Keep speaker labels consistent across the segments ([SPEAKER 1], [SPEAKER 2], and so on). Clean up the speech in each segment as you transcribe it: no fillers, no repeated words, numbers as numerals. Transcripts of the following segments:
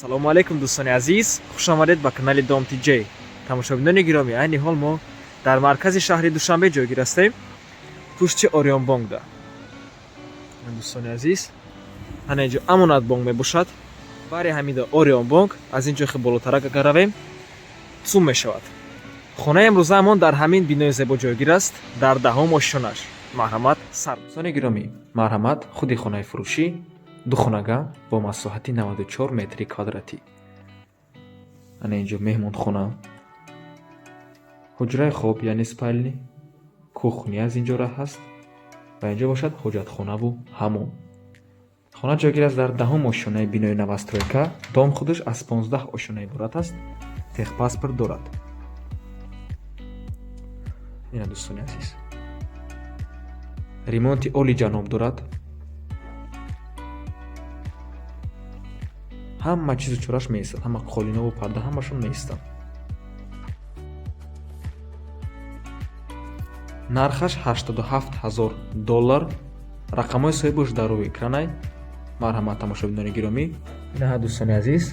[SPEAKER 1] Салому алайкум, дӯстони азиз, хушомадед ба канали Дом ТJ. Тамошобинони гиромӣ, айни ҳол мо дар маркази шаҳри Душанбе ҷойгир ҳастем, пушти Ориёнбонкда. Дӯстони азиз, ана инҷо Амонатбонк мебошад, бари ҳамида Ориёнбонк. Аз ин ҷо хе болотарак агар равем, ЦУМ мешавад. Хонаи имрӯзаамон дар ҳамин бинои зебо ҷойгир аст, дар 10-ум ошёнаш. Марҳамат, сар. Дӯстони гиромӣ, марҳамат, худи хонаи фурӯшӣ, духонага бо масоҳати 94 метри квадратӣ. Ана инҷо меҳмонхона, ҳуҷраи хоб, яъне спальни, кухня аз инҷо раҳ ҳаст ва инҷо бошад ҳоҷатхонаву ҳамом. Хона ҷойгир аст дар 10-ум ошёнаи бинои новостройка. Дом худаш аз 15 ошёна иборат аст, техпаспорт дорад. Ина, дӯстони азиз, ремонти олиҷаноб дорад. Ҳама чизу чораш меистад, ҳама қолинову парда ҳамашон меистанд. Нархаш 87 ҳазор доллар. Рақамҳои соҳибаш дар рӯи экранай. Марҳамат, тамошобинони гиромӣ. Инаҳа, дӯстони азиз,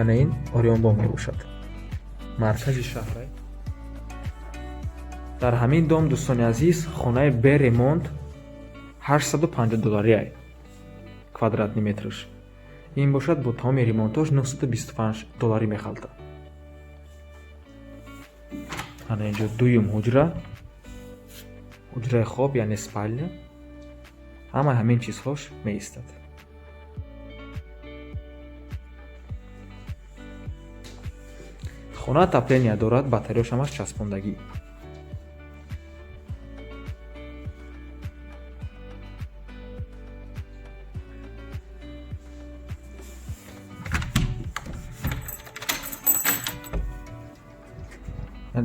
[SPEAKER 1] ана ин Ориёнбонк мебошад, маркази шаҳрай. Дар ҳамин дом, дӯстони азиз, хонаи бе ремонт 850 доллариай квадратный метраш. Ин бошад бо тамоми ремонтош 925 долларӣ мехалтад. Ана инҷо дуюм ҳуҷра, ҳуҷраи хоб, яъне спальня. Ҳама ҳамин чизҳош меистад. Хона отопления дорад, батареяш ҳамаш часпондагӣ.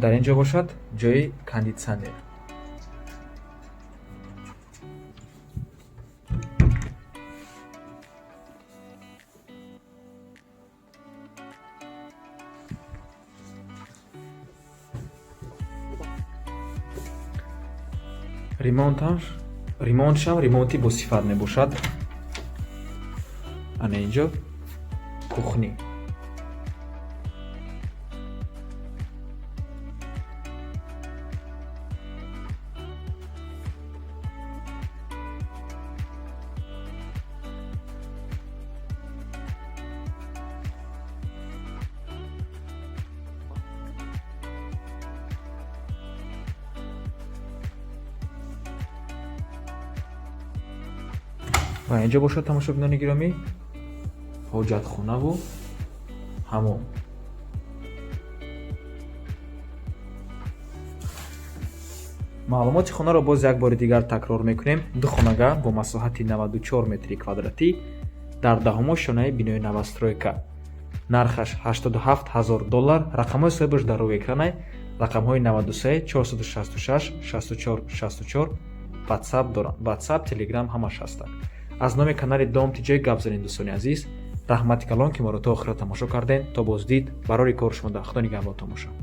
[SPEAKER 1] Дар ин ҷо бошад ҷои кондитсионер. Ремонтшам ремонти босифат мебошад. Ана инҷо кухни. Ва инҷо бошад, тамошобинони гиромӣ, ҳоҷатхонаву ҳамом. Маълумоти хонаро боз як бори дигар такрор мекунем: духонага бо масоҳати 94 метри квадратӣ дар 10-ум ошёнаи бинои новостройка. Нархаш 87 ҳазор доллар. Рақамҳои соҳибаш дар рӯи экранай, рақамҳои 93 466 64 64. Ватсап доранд, Ватсап, Телеграм ҳамаш ҳастанд. Аз номи канали Дом ТJ гап занед. Дӯстони азиз, раҳмати калон, ки моро то охира тамошо кардем. То боздид, барори кори шумо дар Худо нигаҳбонтон бошад.